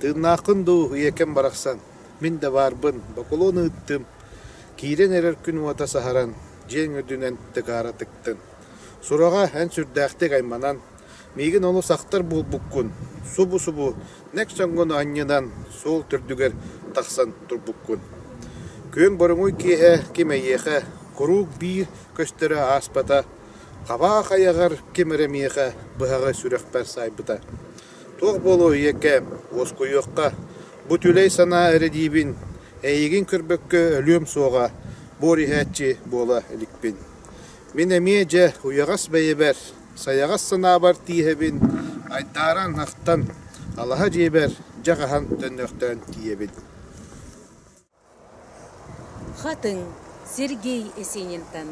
Тыыннааххын дуу, ийэкэм барахсан, мин да баарбын, бокулуон ыыттым, киирэн эрэр күн уота саһаран, дьиэҥ үрдүнэн тыгаара тыктын. Сураҕа эн сүрдээхтик айманан, миигин олус ахтар буолбуккун, субу-субу нэк соҥҥун анньынан суол төрдүгэр тахсан турбуккун. Күөн боруҥуй киэһэ ким эйиэхэ куруук биир көстөрө ааспата, хабаах айаҕар ким эрэ миэхэ быһаҕы сүрэхпэр саайбыта. Туох буолуой ийэкээм, уоскуйуохха, бу түлэй санаа эрэ диибин, эйигин көрбөккө өлүөм суоҕа, буор иһээччи буола иликпин. Мин эмиэ дьэ уйаҕас бэйэбэр, сайаҕас санаабар тииһэбин, айдааран ахтан, алаһа дьиэбэр дьэ хаһан төннөхтөөн тиийэбин. Хатыҥ Сергей Есенинтан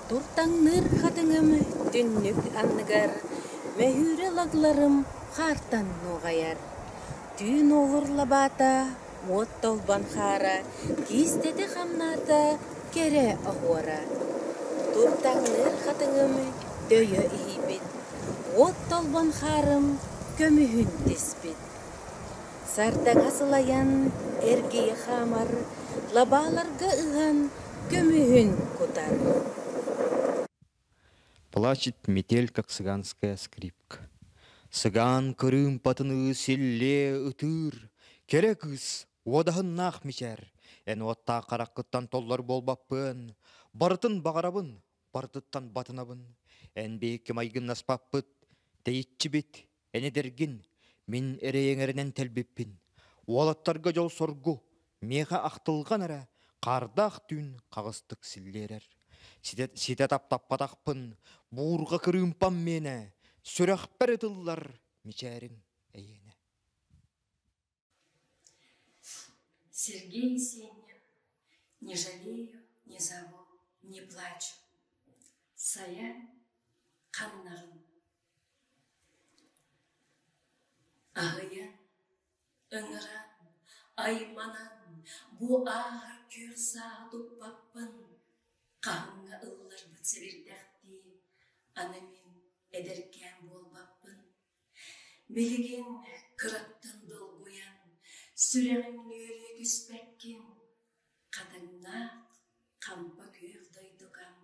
Туртаҥныыр хатыҥым түннүк анныгар Мөһүүрэ лагларым хаартан нуоҕайар Түүн уоҕур лабаата уот толбон хаара Киистэтэ хамнаата кэрэ оһуора Туртаҥныыр хатыҥым дөйө иһийбит Уот толбон хаарым көмүһүн тиспит Сардаҥа сылайан эргийэ хаамар, лабааларга ыһан көмүһүн кутар. Плачет метель, как цыганская скрипка. Цыган кырыымпатыныы силлиэ ытыыр, кэрэ кыыс уодаһыннаах мичээр, эн уоттаах хараххыттан толлор буолбаппын, барытын баҕарабын, барытыттан батынабын, эн биһикки майгыннаспаппыт, тэйиччибит, Эн эдэргин, мин эрэйэҥэринэн тэлбиппин. Уолаттарга дьол-соргу, миэхэ ахтылҕан эрэ, хаардаах түүн хаҕыстык силлиэрэр. Ситэ, ситэ таптаппатахпын, буурҕа кырыымпам миэнэ, сүрэхпэр ытыллар мичээриҥ эйиэнэ. Сергей Есенин «Не жалею, не зову, не плачу» Сайа ханнаҕын Аһыйан, ыҥыран, айманан бу ааһар күөх сааһы туппаппын, хаһыҥҥа ылларбыт сэбирдэхтии аны мин эдэркээн буолбаппын. Билигин кыраттан долгуйан, сүрэҕиҥ нүөлүйэ түспэккин, хатыҥнаах хампа күөх дойдукам,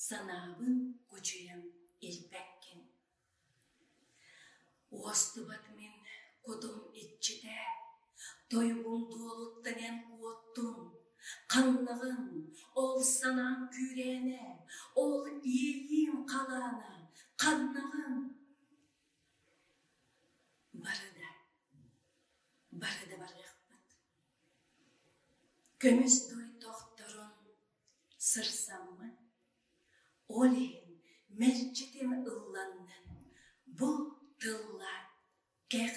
санаабын кучуйан илпэккин. Уостубат мин кутум иччитэ, тойугум дуолуттан эн куоттуҥ, ханнаҕын, ол санаам күүрээнэ, ол иэйиим халаана, ханнаҕын? Бары да, бары да барыахпыт. Көмүс дуй тохторун сырсаммын, ол иһин мэлдьитин ылланнын бу тыллаах кэх.